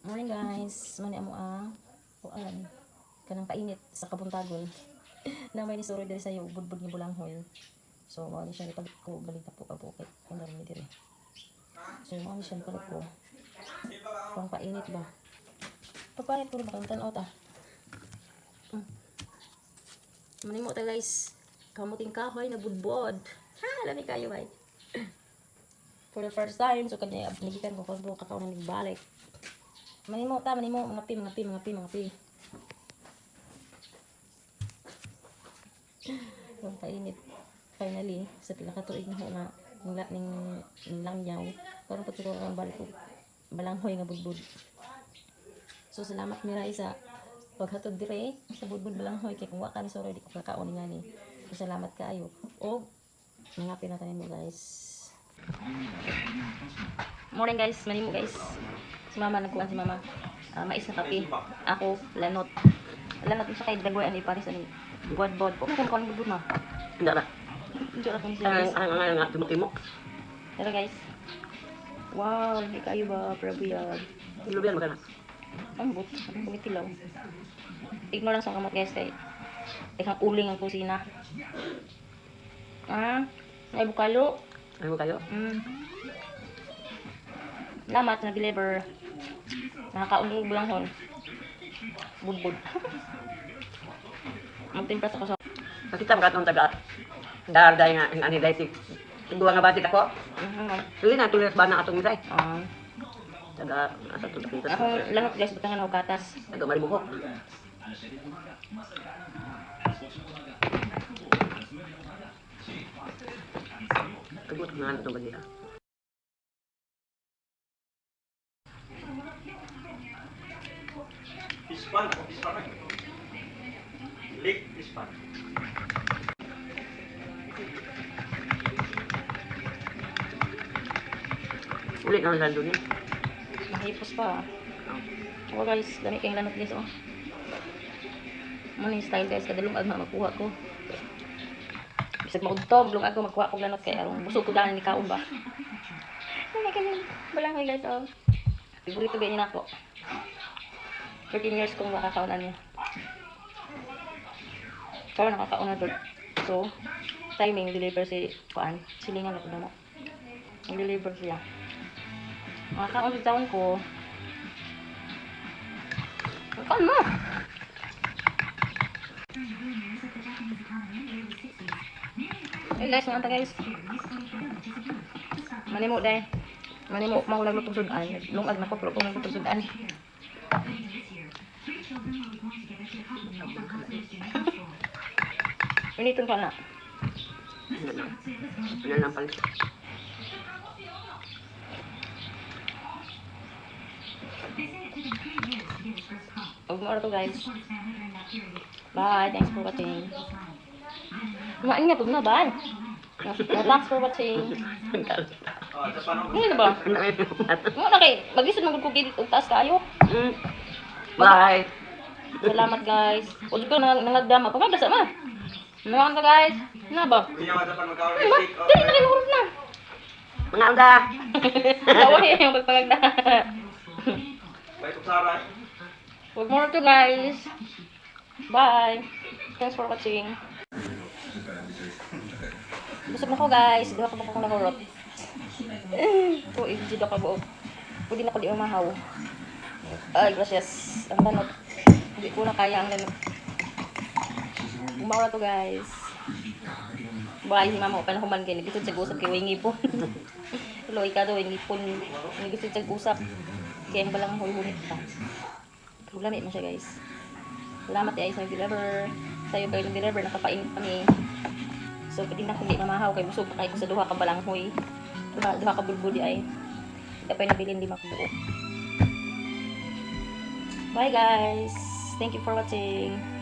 Morning, guys. Mani amo kuan kanang painit sa kabuntagon. Na may nisuroy diri sayo budbud ni bulanghoy. So mao ni siya nipalit ko balik na po ka bukit. Ang dami diri. So mao ni siya nipalit ko. Pang painit ba? Papainit ko rin ba tan-aw ta. Manimo ta, guys. Kamuting kahoy na budbod. Ha, lami kayo bay. For the first time, so kanya nigikan ko kung kakaon na nagbalik. Manimo ta, manimo, mga pi, mga pi, mga pi, mga pi. Ang painit. Finally, sa pila ka tuig na ho nga ning ning langyaw. Karon pa siguro ang balik ko balanghoy nga budbud. So salamat Miray sa paghatod dire sa budbud balanghoy kay kung wa ka ni soroy di ko kakaon nga ni. So salamat kaayo. Og mga pinatanin mo, guys. Morning, guys, manimo, guys. Si mama nagkuan si mama. Ah, mais na kape. Ako lanot. Lanot mo sa kay dagway ani pares ani budbud. Po mo kon budbud ma. Hindi na. Hindi ra ko ni siya, guys. Ang ang timo-timo. Tara, guys. Wow, hindi kayo ba? Prabuyag. Lubian mo ka na. Ang but, ang kumitilaw. Ignore lang sa kamot, guys, kay ikang uling ang kusina. Ah, ay bukalo. Ay mo kayo. Salamat na deliver. Nakakaon ko bulanghon. Budbud. Magtimpla sa ko sa Nakita mo katong taga. Dar dai nga ang ani dai si duwa nga basit ako. Tuloy na tuloy ba na atong misay. Ah. Taga asa to kita. Ako lanot, guys, butangan ako gatas. Taga Maribuhok. Kagut nga na itong bagay. Pispan, pispan. Lake Pispan. Ulit na lang doon. Mahipos pa. Oh guys, dami kayong lanot, guys, oh. Mo ni style, guys, kadalong agma magkuha ko. Bisag maudtob, lungag ko magkuha ko lanot kay aron busog ko daan ni kaon ba. Dami kayong balanghoy, guys, oh. Favorito ba niya nako. 13 years kong makakaon niya. Pero nakakaon na doon. So, timing deliver si kuan, silingan ako damo. Deliver siya. Makakaon sa taon ko. Kaon mo! Hey guys, mga guys. Manimo day. Manimo mo naglutong sudan. Lungag na ko pero kung naglutong sudan. Initon ka na. Wala lang pala. Huwag mo to, guys. Bye. Thanks for watching. Kumain nga pag na ba? Thanks for watching. Ah, sa paano? Ano na ba? Mo na kay mag-isod man gud ko gid og taas kaayo. Bye. Salamat, guys. Huwag ko nang nangagdama. Pagkabasa ma. Nangang ka, guys. Na ba? Hindi nga sa paano magkaroon Ano ba? ng steak. Dali na kayo hurot na. Mga anda. Tawa yung pagpangagda. Bye, Tuksara. Huwag mo to, guys. Bye. Thanks for watching. Busog na ko, guys. Duha ka ba kong nahurot? Oh, hindi ka buok. Pwede na ko di umahaw. Ay, gracias. Ang lanot. Hindi ko na kaya ang lanot. Umaw na to, guys. Bye, si mama. Panahuman kayo. Nagkisod sa usap kay Wingy po. Hello, ikaw daw, Wingy po. Nagkisod sa usap. Kaya ang balang hulhunit pa. Pero lamit mo siya, guys. Salamat ay sa nag-deliver. Sa'yo kayo nag-deliver. Nakapainit kami. So, pwede na kung di mamahaw. Kay busog pa kayo ko sa duha ka balanghoy. Duha ka bulbuli ay. Hindi pa yung nabilin 5 ka buo. Bye, guys! Thank you for watching.